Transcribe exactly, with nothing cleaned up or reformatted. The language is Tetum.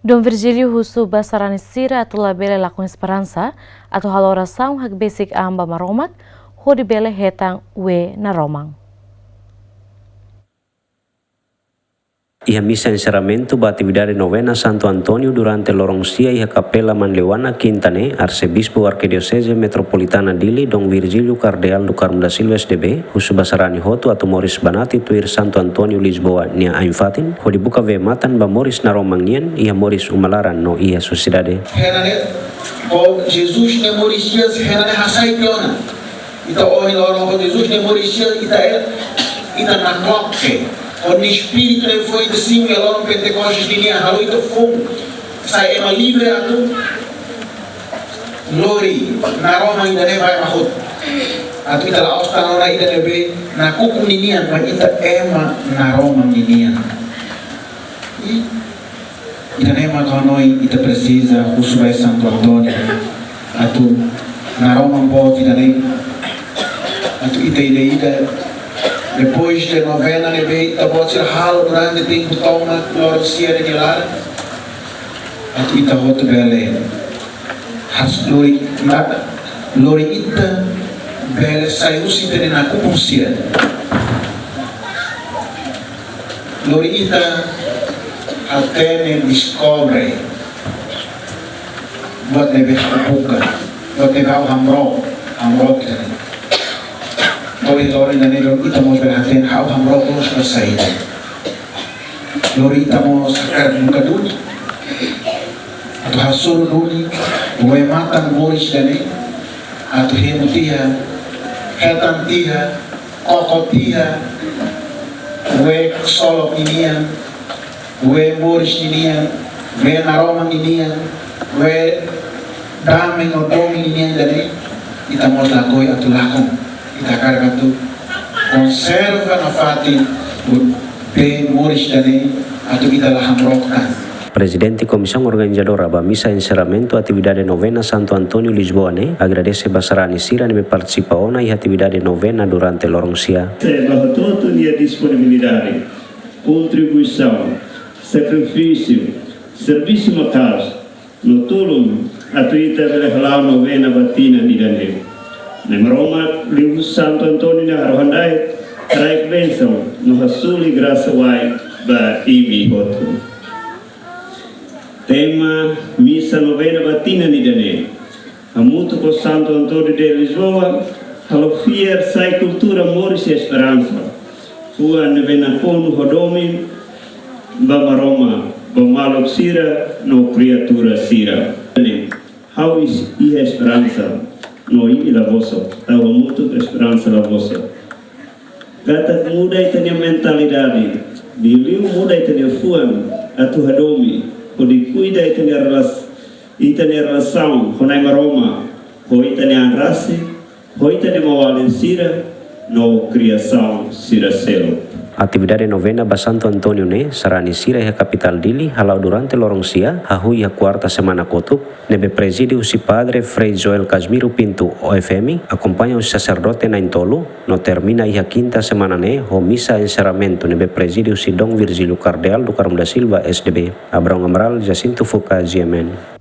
Dom Virgílio husu ba sarani sira atu labele lakon esperansa, atu halo orasaun hakbesik an ba Maromak, hodi bele hetan wee naroman. Iha misa enserramentu ba atividade novena Santo António durante loron sia iha Kapela Manleuana, Kinta ne'e, Arsebispu Arkidioseze Metropolitana Dili, Dom Virgílio Kardeál do Carmo da Silva, S D B, husu ba sarani hotu atu moris banati tuir Santo António Lisboa nia ain-fatin, hodi buka wee-matan ba moris naroman nian iha moris uma laran no iha sosiedade. Hena ne'e, ho Jesus nia moris sia, hena ne'e hasai tiha ona. Ita ohin loron ho Jesus nia moris sia, ita el, ita nakloke. Ho nia Espíritu ne'ebé foin ita simu iha loron Pentekostes nian, halo ita foun sai ema livre atu lori naroman ida-ne'e ba ema hotu. Atu ita la'ós tan ona ida ne'ebé nakukun ninian, maibé ita ema naroman ninian. I ida-ne'e mak ha'u hanoin ita presiza husu ba Santo António atu naroman boot ida-ne'e, atu ita ida-idak, depois de novena ne'ebé ita-boot sira halo durante tempu tomak loron sia nia laran, atu ita hotu bele hasoru, lori ita bele sai husi ita-nia nakukun sia. Lori ita hatene, deskobre buat ne'ebé ha'u buka, buat ne'ebé ha'u hamrook, hamrook ita-nia. Lori, lori ita-nia, lori ita mós bele hatene ha'u hamrook loos ba saida. Lori ita mós hakarak buka duni, atu hasoru duni wee-matan moris ida-ne'e, atu hemu tiha, hetan tiha, koko tiha wee ksolok ninian, wee moris ninian, wee naroman ninian, wee dame no domin ninian ida-ne'e, ita mós lakohi atu lakon. Ita hakarak atu konserva nafatin wee moris ida-ne'e atu ita la hamrook tan. Prezidente Komisaun Organizadora ba misa enserramentu atividade novena Santo António Lisboa ne'e agradese ba sarani sira ne'ebé partisipa ona iha atividade novena durante loron sia. Se ba hotu-hotu nia disponibilidade, kontribuisaun, sakrifísiu, servisu maka'as no tulun atu ita bele hala'o novena ba tinan ida-ne'e. Nai Maromak liuhusi Santo António nia haro handai, haraik bensaun no hasoru grasa wa'in ba imi hotu. Tema misa novena ba tinan ida-ne'e, hamutuk ho Santo António de Lisboa, halo fiar sai kultura moris esperansa. Fuan ne'ebé nakonu ho domin ba Maromak, ba maluk sira no kriatura sira. Ha'u is-, iha esperansa, no imi la bosok, tau hamutuk esperansa la bosok. Katak muda ita-nia mentalidade, liuliu muda ita-nia fuan atu hadomi, hodi kuida ita-nia relas-, ita-nia relasaun ho Nai Maromak, ho ita-nia an rasik, ho ita-nia maun-alin sira, no kriasaun sira seluk. Atividade novena ba Santo António ne'e, sarani sira iha kapitál Dili hala'o durante loron sia, hahú iha kuarta semana kotuk, ne'ebé prezide husi Padre Frei Joel Casimiro Pinto, O F M, akompaña husi saserdote na'in-tolu, no termina iha kinta semana ne'e ho misa enserramentu ne'ebé prezide husi Dom Virgílio Kardeál do Carmo da Silva, S D B. Abraão Amaral, Jacinto Fuca, G M N.